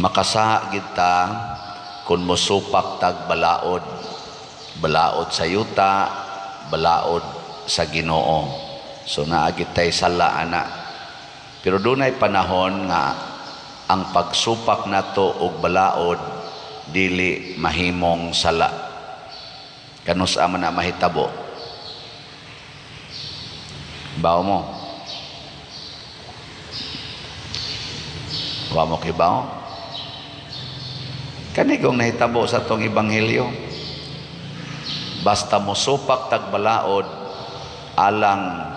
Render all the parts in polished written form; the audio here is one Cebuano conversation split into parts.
Makasaha gid ta kung mosupak tag balaod. Balaod sa yuta, balaod sa Ginoo. So naa gid tay sala ana. Pero dunay panahon nga ang pagsupak nato og balaod dili mahimong sala. Kanus-a man na mahitabo? Bawo mo? Wa mo kibaw? Kani kung nahitabo sa atong ebanghelyo, basta mosupak tag balaod alang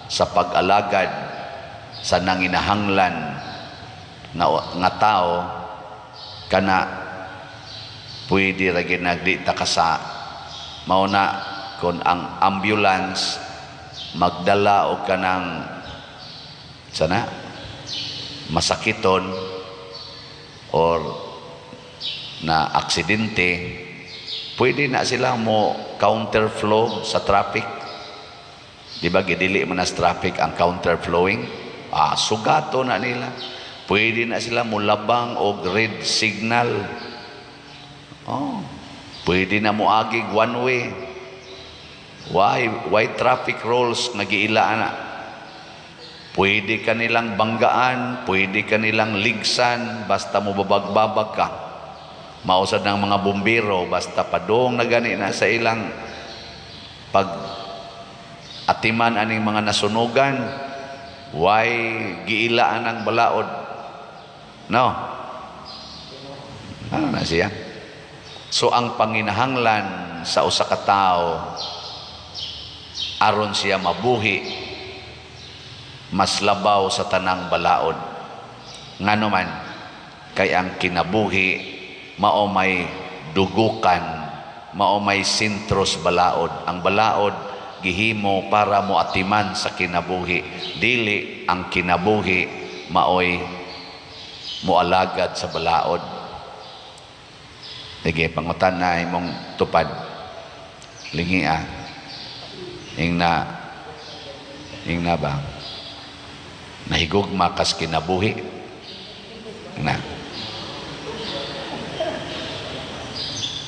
sa pag-alagad sa nanginahanglan nga tao, kana pwede ra gyud nagdi ta kasa. Mao na kung ang ambulance magdala og kanang sana masakiton or na aksidente, pwede na sila mo counterflow sa traffic. Di ba gidili man na sa traffic ang counterflowing? Sugato na nila. Pwede na sila mulabang og red signal. Oh, pwede na moagig one way. Why? Why traffic rules nga giila na? Pwede ka nilang banggaan, pwede ka nilang ligsan, basta mo babag-babag ka. Mausad ng mga bumbero, basta padong na gani na sa ilang pag atiman aning mga nasunugan, why giilaan ang balaod? No? Ano na siya? So ang panginahanglan sa usa ka tawo aron siya mabuhi mas labaw sa tanang balaod. Ngano man, kay ang kinabuhi mao may dugukan, mao may sentros balaod. Ang balaod gihimo para mo atiman sa kinabuhi. Dili ang kinabuhi maoy moalagad sa balaod. Sige, pangutan na imong tupad. Lingi ah. Ingna ba? Nahigugma kas kinabuhi. Na.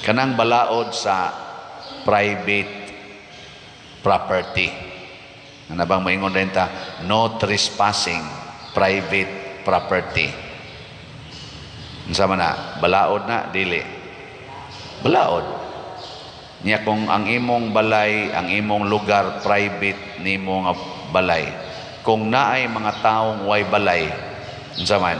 Kanang balaod sa private property. Ano bang moingon rin ta? No trespassing, private property. Unsa man na? Balaod na? Dili. Balaod. Niya kung ang imong balay, ang imong lugar, private nimo nga balay. Kung naay mga taong way balay, unsa man,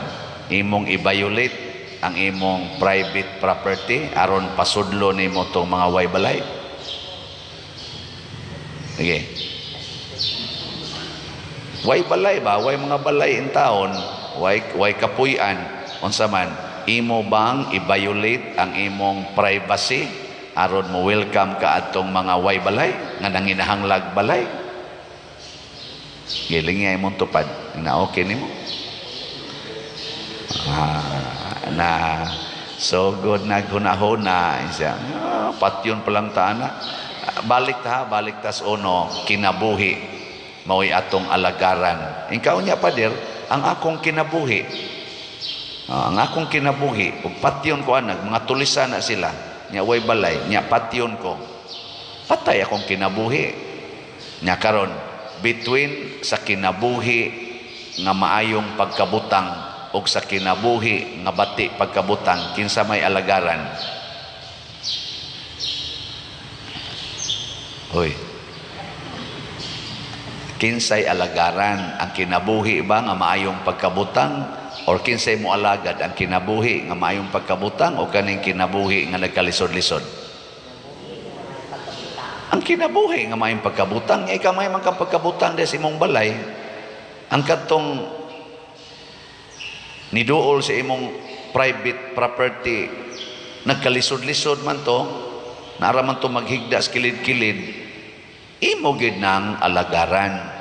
imong i-violate ang imong private property aron pasudlo nimo tong mga way balay. Sige. Way balay ba? Way mga balay in taon, way kapuy-an, unsa man, imo bang i-violate ang imong privacy aron mo welcome ka atong mga way balay nga nanginahanglag balay? Giling nga imong tupad na okay nimo. Na so good naghuna-huna siya. Patyon pa lang ta ana. Balik ta, balik tas uno kinabuhi mao'y atong alagaran. Ikaw niya pader, ang akong kinabuhi. Ang akong kinabuhi ug patyon ko anag mga tulisan na sila. Nya way balay, nya patyon ko. Patay akong kinabuhi. Nya karon between sa kinabuhi nga maayong pagkabutang og sa kinabuhi nga bati pagkabutang, kinsa may alagaran? Hoy. Kinsay alagaran? Ang kinabuhi ba nga maayong pagkabutang or kinsay mo alagad, ang kinabuhi nga maayong pagkabutang o kaning kinabuhi nga nagkalisod-lisod? Ang kinabuhi nga maayong pagkabutang, ikaw may man kang pagkabutang sa imong balay, ang kadtong niduol sa imong private property, nagkalisod-lisod man to, naara man to maghigda sa kilid-kilid, imo gid nang alagaran.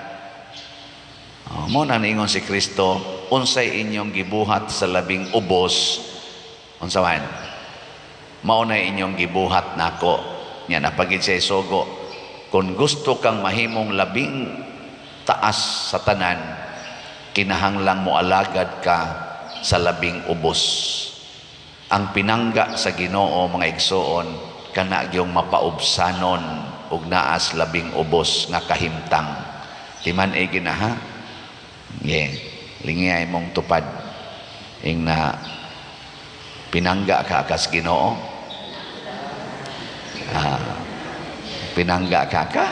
Oh, mo na niingon si Kristo, unsay inyong gibuhat sa labing ubos, unsa man, mao na inyong gibuhat nako. Nya napagid siya sugo, kung gusto kang mahimong labing taas sa tanan, kinahanglang mo alagad ka sa labing ubos. Ang pinangga sa Ginoo, mga igsoon, kana gyung mapaubsanon ug naas labing ubos nga kahimtang. Timan e ginaha. Yeah. Lingiyay mong tupad. Ing na pinangga ka kas Ginoo. Ah, pinangga ka ka.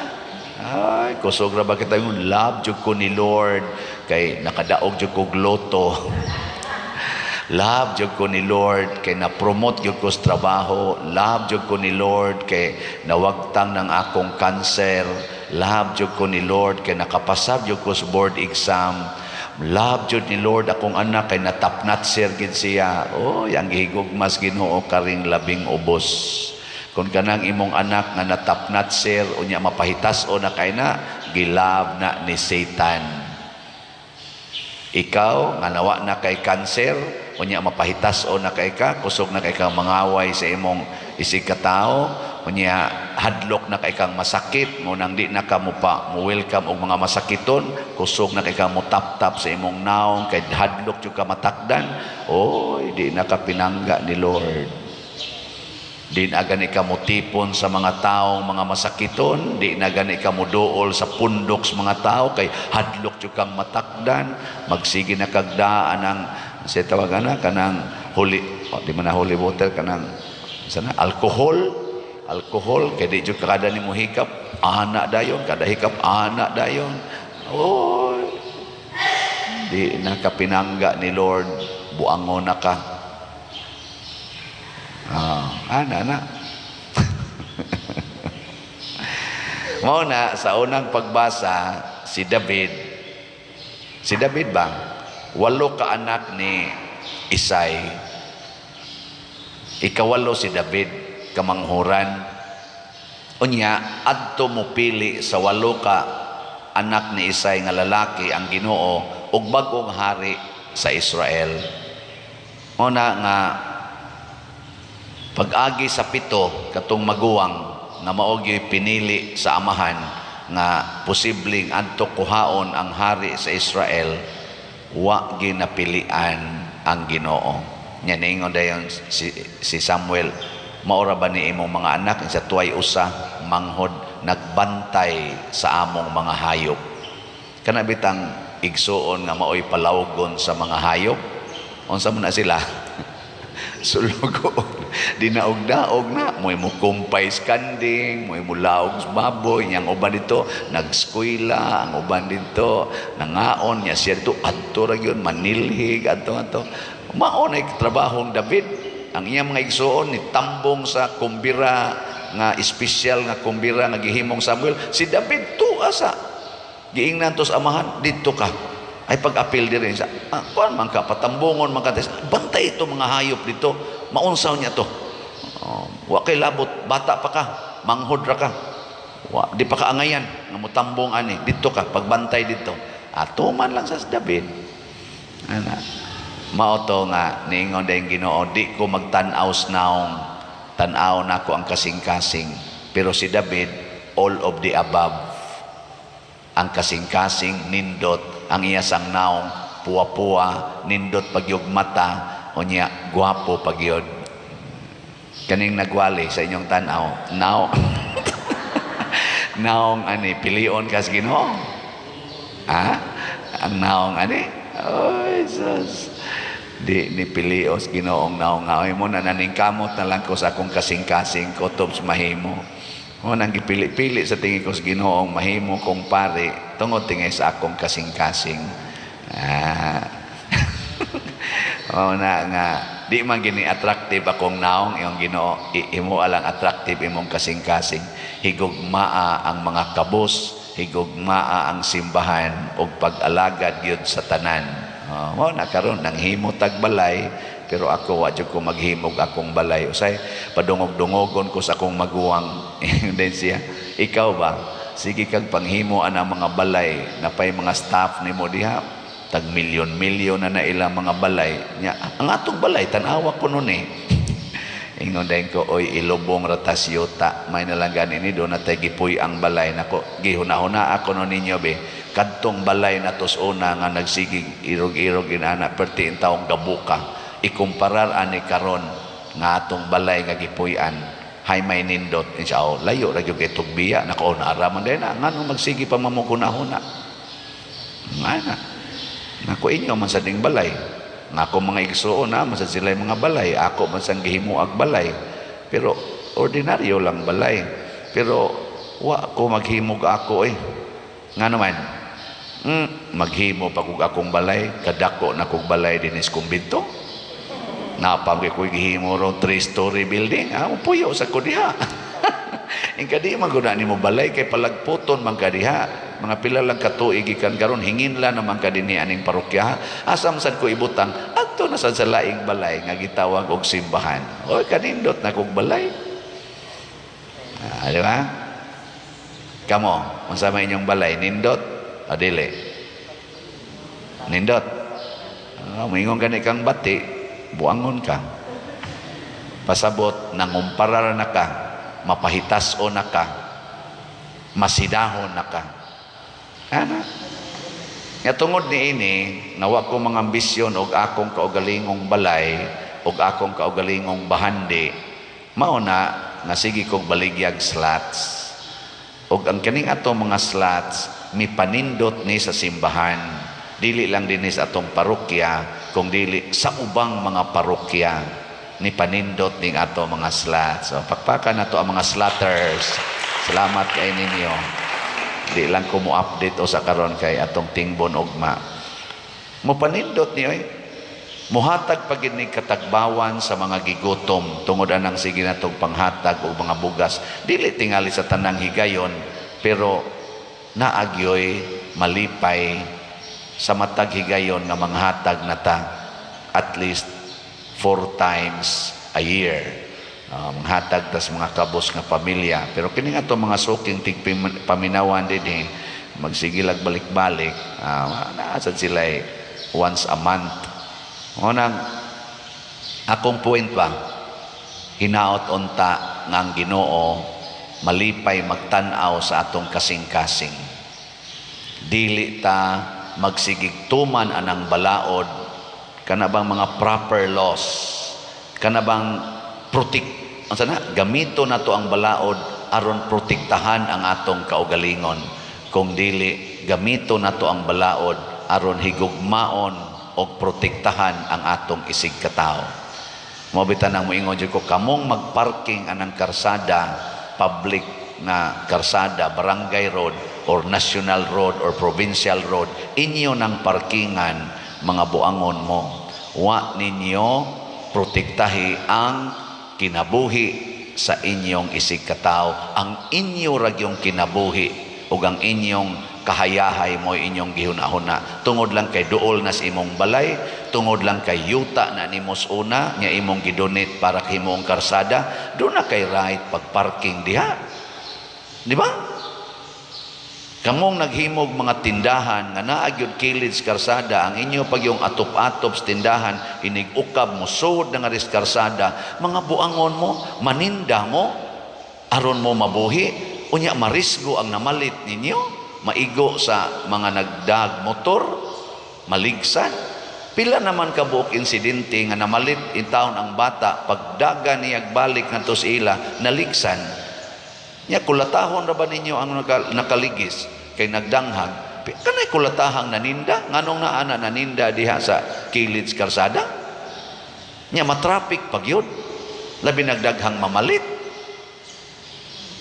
Ay, kusog ra ba kita yung love jud ko ni Lord kay nakadaog jud ko lotto. Love jud ko ni Lord kay na-promote jud ko sa trabaho. Love jud ko ni Lord kay nawagtang ng akong cancer. Love jud ko ni Lord kay nakapasar jud ko sa board exam. Love jud ni Lord akong anak kay na-top notcher gid siya. Oh, yang gihigugmas Ginoo karing labing ubos. Kung kanang imong anak nga na-top notcher unya mapahitas o na kay na gi-love na ni Satan. Ikaw nga nawa na kay cancer unya mapahitas o na kay ka, kusog na kay kang mangaway sa imong isig katao, unya hadlok na kay kang masakit mo nang di na ka mo pa mo welcome og mga masakiton, kusog na kay kang mo tap-tap sa imong naong kay hadlok jud ka matakdan. Oy, di na ka pinangga ni Lord. Di na gani ka motipon sa mga taong mga masakiton, di na gani ka moduol sa pundok sa mga tao kay hadlok jud kang matakdan, magsige na kag daan ang sa tawagan na kanang holy, oh, di man na holy water, kanang sana alcohol, alcohol kay di jud kada nimo hikap ana dayon, kada hikap ana dayon. Oy, di na ka pinangga ni Lord, buangon na ka. Ah, ana na. Mao na sa unang pagbasa si David. Si David ba? Walo ka anak ni Isay. Ikawalo si David, kamanghuran. Unya adto mo pili sa walo ka anak ni Isay nga lalaki ang Ginoo og bag-ong hari sa Israel. Mao na nga pag-agi sa pito katong maguwang nga mao gyud pinili sa amahan nga posibleng adto kuhaon ang hari sa Israel, wa ginapilian ang Ginoo. Nya niingon dayon si Samuel, "Maora ba ni imong mga anak?" Sa tuay usa, manghod, nagbantay sa among mga hayop. Kana bitang igsuon nga maoy palawgon sa mga hayop, unsa man na sila? Sulugo. Dinaog-daog na, mo'y mo kumpay sa kanding, mo'y mo laog sa baboy, niyang uban dito, nagskwela, ang uban dito, nangaon, niya siya dito, adto ra gyud, manilhig, adto adto. Mao na trabahong David. Ang iyang mga igsuon ni tambong sa kumbira nga espesyal nga kumbira nga gihimong Samuel. Si David tuwa sa giingnan to sa amahan, "Didto ka." Ay pag-apil diri sa kuan man ka, patambongon man ka, bantay ito mga hayop dito, maunsaw niya to. Oh, wa kay labot, bata pa ka, manghod ra ka. Wa, di pa ka angayan nga motambong ani, didto ka pagbantay dito. Ato man lang sa David. Ana. Mao to nga niingon dayong Ginoo, "Di ko magtan-aw sa naong, tan-aw nako ang kasing-kasing." Pero si David, all of the above. Ang kasing-kasing nindot, ang iya sang naong puwa-puwa, nindot pagyog mata, unya gwapo pagyod. Kaning nagwali sa inyong tan-aw, naong naong ani pilion kas Ginoo. Ha? Ang naong ani? Oy, sus. Di ni pilios Ginoong naong nga mo na naningkamot na lang ko sa akong kasing-kasing kutob sa mahimo. Mo nang gipili-pili sa tingin ko sa Ginoong mahimo kong pare tungod tingay sa akong kasing-kasing. Ah. Mao na nga di man gini attractive akong naong iyong Ginoo, imo alang attractive imong kasing-kasing. Higugmaa ang mga kabos, higugmaa ang simbahan ug pag-alagad gyud sa tanan. Oh, mao na karon nanghimo tag balay, pero ako wa jud ko maghimog akong balay. Usay padungog-dungogon ko sa akong maguwang. Then siya, "Ikaw ba? Sige kag panghimo ana mga balay, napay mga staff nimo diha, tag milyon-milyon na na ilang mga balay. Nya, ang atong balay, tan-awa ko nun eh." Ingon dayon ko, "Oy, ilubong ratas yuta, may nalang gani ni do na tay gipuy ang balay nako." Gihuna-huna ako no ninyo be, kadtong balay na tos una nga nagsigig irog-irog inana perti in taong gabuka, ikumparar ani karon. Nga atong balay nga gipuy-an hay may nindot siya. Oh, layo ra gyud kay tugbiya nako naara man din na ngano magsige pa mamukuna-huna nga na nako. Inyo man sa ding balay nga ako mga igsuon na man sa sila mga balay. Ako man sang gihimuag balay, pero ordinaryo lang balay, pero wa ko maghimog ako eh. Nga naman maghimo pa kog akong balay, kadako na kog balay dinis kumbinto. Napam kay ko'y gihimo ron three-story building. Ah, puyo sa ko diha. Ingka di man gud nimo balay kay palagputon man ka diha. Mga pila lang ka tuig gikan karon, hingin lang naman ka dinhi aning parokya. Asa man sad ko ibutang? Adto na sad sa laing balay nga gitawag og simbahan. Oy, kanindot na kog balay. Ah, di ba? Kamo, unsa may inyong balay? Nindot o dili? Nindot. Ah, moingon gani kang bati, buangon ka. Pasabot, nangumparar na ka, mapahitas o na ka, masidahon na ka. Ana. Nga tungod ni ini, nga wa ko mga ambisyon og akong kaugalingong balay, og akong kaugalingong bahandi, mao na nga sige kog baligyag slats. Og ang kaning ato mga slats, mipanindot ni sa simbahan. Dili lang dinhi sa atong parokya, kung dili sa ubang mga parokya ni panindot ning ato mga slots. So, pakpakan nato ang mga slotters. Salamat kay ninyo. Di lang ko mo update o sa karon kay atong tingbon ugma. Mo panindot ni oy. Muhatag pa gid ni katagbawan sa mga gigutom tungod anang sige natong panghatag og mga bugas. Dili tingali sa tanang higayon, pero naagyoy malipay sa matag higayon nga manghatag na ta at least four times a year. Manghatag tas mga kabos nga pamilya. Pero kini nga to mga suking tigpaminawan dinhi magsigilag balik-balik, naa sad sila once a month. Mo nang akong point ba, hinaot unta nga ang Ginoo malipay magtan-aw sa atong kasing-kasing. Dili ta magsigig tuman anang balaod, kana bang mga proper laws, kana bang protect unsa na, gamito nato ang balaod aron protektahan ang atong kaugalingon, kung dili gamito nato ang balaod aron higugmaon og protektahan ang atong isig katawo. Mao bitan ang moingon jud ko, kamong magparking anang karsada, public nga karsada, barangay road or national road or provincial road, inyo nang parkingan, mga buangon mo. Wa ninyo protektahi ang kinabuhi sa inyong isig katawo. Ang inyo ragyong kinabuhi ug ang inyong kahayahay mo inyong gihuna-huna. Tungod lang kay duol na sa imong balay, tungod lang kay yuta na nimo una nga imong gidonate para himong karsada, do na kay right pagparking diha. Di ba? Kamong naghimog mga tindahan nga naa gyud kilid sa karsada, ang inyo pag yung atop-atop sa tindahan, inig-ukab mo, sud na nga ris karsada, mga buangon mo, maninda mo, aron mo mabuhi, unya marisgo ang namalit ninyo, maigo sa mga nagdag motor, maligsan. Pila naman kabuok insidente nga namalit in town ang bata, pagdaga niyag balik ngadto sa ila, naligsan. Nya kulatahon ra ba ninyo ang nakaligis kay nagdanghag? Kanay kulatahang naninda, nganong naa na naninda diha sa kilid sa karsada? Nya matraffic pag yun. Labi nagdaghang mamalit.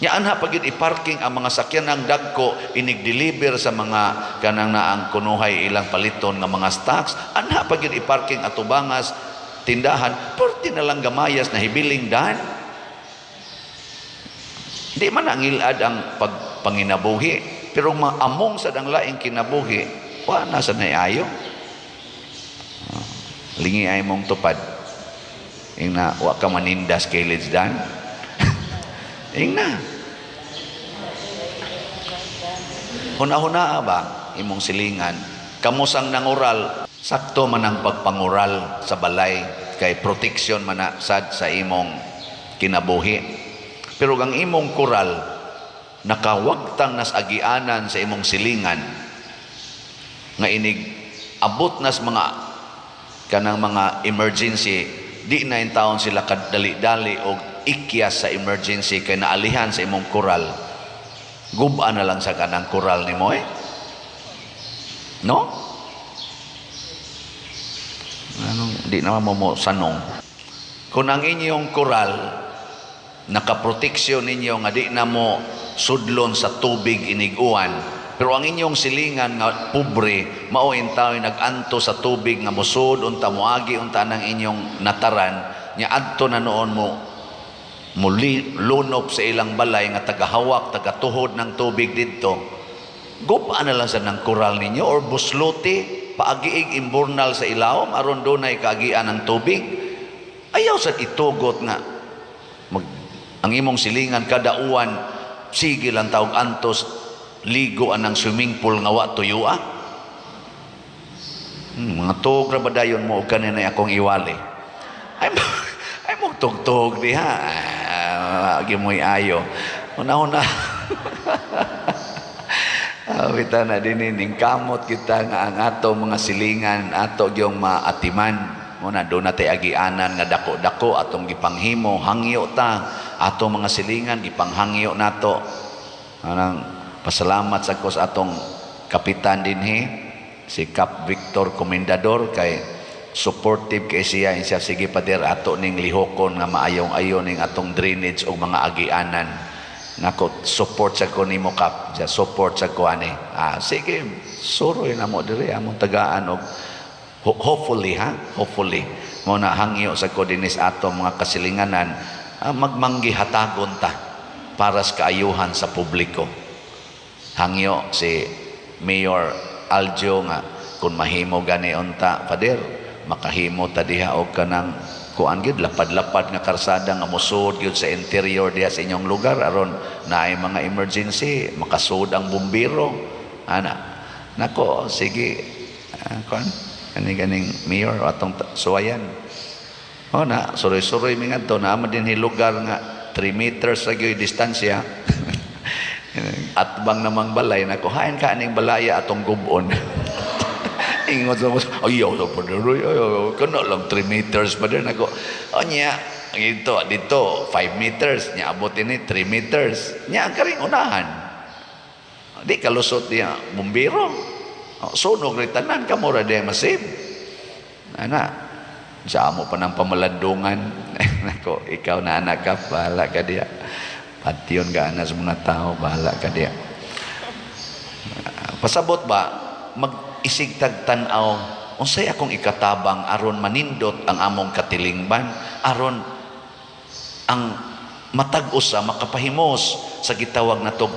Nya anha pag yun i-parking ang mga sakyan ang dagko inig-deliver sa mga kanang naang kunuhay ilang paliton nga mga stocks. Anha pag yun i-parking atubangas tindahan, perti na lang gamayas na hibiling dan. Di man ang ilad ang pagpanginabuhi, pero maamong sa dang laing kinabuhi, wa na sa naiayo. Ah, lingi ay mong tupad. Ing na, wa ka manindas kay dan. Ing na. Huna-huna ba imong silingan? Kamusang nangural, sakto man ang pagpangural sa balay kay protection man na sad sa imong kinabuhi. Pero ang imong kural nakawagtang nas agianan sa imong silingan nga inig abot nas mga kanang mga emergency Di na intawon sila kadali-dali og ikyas sa emergency kay naalihan sa imong koral. Guba na lang sa kanang koral nimo eh. No? Anong di naman mo mo sanong. Kung ang inyong koral nakaproteksyon ninyo nga di na mo sudlon sa tubig iniguan, pero ang inyong silingan nga pobre mao intaw nag-anto sa tubig nga mosud unta, moagi unta ng inyong nataran nya, adto na noon mo muli lunop sa ilang balay nga tagahawak, tagatuhod ng tubig didto, guba na lang sa ng koral ninyo or busluti paagiig imburnal sa ilawom aron dunay kaagian ng tubig. Ayaw sa itugot nga mag, ang imong silingan kada uwan sige lang tawag antos ligo anang swimming pool nga wa tuyua. Mga tug ra ba dayon mo og kanina akong iwali ay mo tugtog diha. Ah, mo'y ayo una-una. Ah, kita na din ning kamot kita nga ang ato mga silingan ato gyung maatiman mo na doon natay agianan nga dako-dako atong gipanghimo. Hangyo ta ato mga silingan, gipanghangyo nato. Anang pasalamat sa ko sa atong kapitan dinhi, si Cap Victor Comendador, kay supportive kay siya. Siya, "Sige pader, ato ning lihokon nga maayong ayo ning atong drainage og mga agianan." Nako, support sa ko nimo, Kap. Siya, support sa ko ani. Ah, sige, suroy na mo diri among tagaan og hopefully ha, hopefully mo na hangyo sa ko dinis ato mga kasilinganan, ah, magmanggi hatagon ta para sa kaayuhan sa publiko. Hangyo si Mayor Aljo nga kung mahimo gani unta, pader, makahimo ta diha og kanang kuan gyud, lapad-lapad nga karsada nga mosud gyud sa interior diha sa inyong lugar aron naay mga emergency makasud ang bumbero ana. Nako, sige, kuan kani ganing mayor atong suwayan. Oh na suroy-suroy mi ngadto naa man dinhi lugar nga 3 meters ra gyud distansya at bang namang balay. Nako, hain ka aning balaya atong gubon. Ingon sa mo, "Ayaw sa pader, ayaw, kana lang 3 meters pa din." Ako, "Onya, dito, dito, 5 meters, nya abot ini 3 meters. Nya ang karing unahan. Di kalusot diya, bumbero. Oh, sunog rin tanan, kamo ra diya masib." Ana, sa amo pa ng pamalandungan. Nako, ikaw na anak ka, bahala ka diya. Patyon ka na sa mga tao, bahala ka diya. Pasabot ba, mag-isig tag tan-aw, unsay akong ikatabang aron manindot ang among katilingban, aron ang matag usa makapahimos sa gitawag natog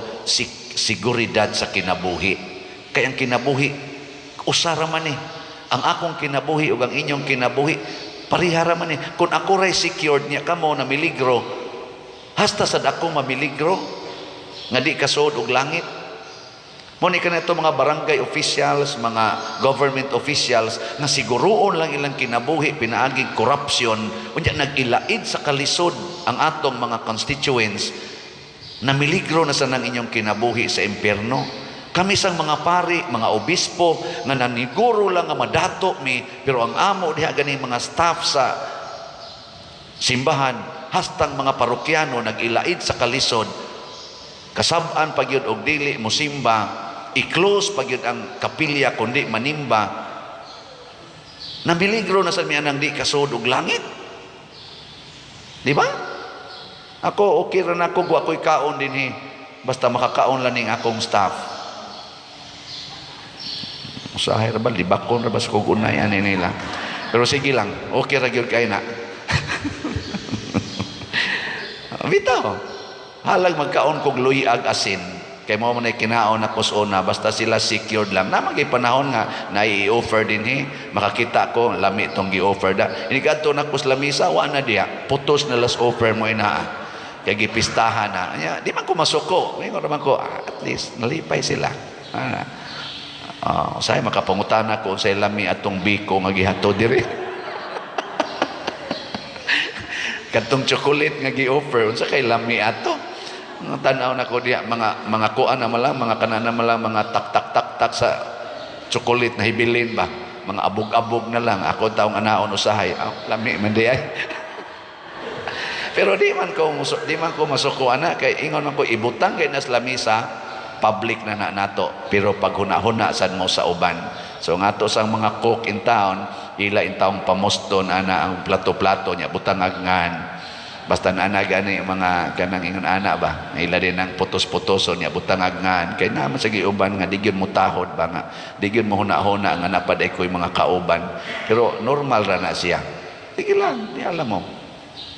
seguridad sa kinabuhi. Kay ang kinabuhi, usa ra man eh. Ang akong kinabuhi ug ang inyong kinabuhi, pareha ra man eh. Kung ako ray secured niya kamo na miligro, hasta sad ako mamiligro nga di kasuod og langit. Mo ni kanito mga barangay officials, mga government officials nga siguroon lang ilang kinabuhi pinaaging corruption, unya nag-ilaid sa kalisod ang atong mga constituents, na miligro na sa nang inyong kinabuhi sa impyerno. Kami sang mga pari, mga obispo nga naniguro lang nga madato mi, pero ang amo diha gani mga staff sa simbahan, hastang mga parokyano nag-ilaid sa kalisod, kasab-an pa gyud og dili mosimba, i-close pa gyud ang kapilya kundi manimba, namiligro na sa miya nang di kasud og langit. Di ba? Ako okay ra na ako, wa ko'y kaon dinhi basta makakaon lang ning akong staff. Usahay ra ba, libakon ra ba sa kog unay ani nila, pero sige lang, okay ra gyud kay na. Bitaw halag magkaon kog luyag asin kay mo man ay kinaon ako sa una, basta sila secured lang. Na magay panahon nga nai-offer dinhi, makakita ko lami tong gi-offer da, inikadto na ko sa lamisa, wa na diha, putos na last offer mo ina kay gipistahan na. Anya, di man ko masuko, ingon man ko, ah, at least nalipay sila. Ah, say makapangutana ko unsay lami atong biko nga gihato diri, katong chocolate nga gi-offer, unsa kay lami ato. Mga tanaw na ko diya, mga kuan na malang, mga kanana malang, mga tak tak tak tak sa chocolate na hibilin ba. Mga abog-abog na lang. Ako taong anaon usahay. Ah, lami man di ay. Pero di man ko masuko ana kay ingon man ko, ibutang kay nas lamisa, public na na nato, pero pag huna-huna sad mo sa uban. So nga to sa mga cook in town, ila in taong pamoston ana ang plato-plato niya, butang agngan. Basta na gani mga kanang ingon ana ba, ila din ang putos-putoson niya, butang agngan, kay naman sa giuban nga di gyud mo tahod ba, nga di gyud mo huna-huna nga napaday ko'y mga kauban. Pero normal ra na siya. Sige lang, di alam mo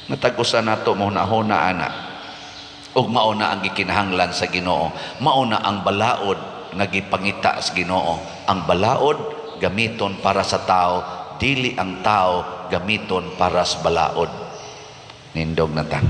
natag-usa nato mo huna-huna ana. Ug mao na ang gikinahanglan sa Ginoo, mao na ang balaod nga gipangita sa Ginoo. Ang balaod gamiton para sa tao, dili ang tao gamiton para sa balaod. Nindog na ta.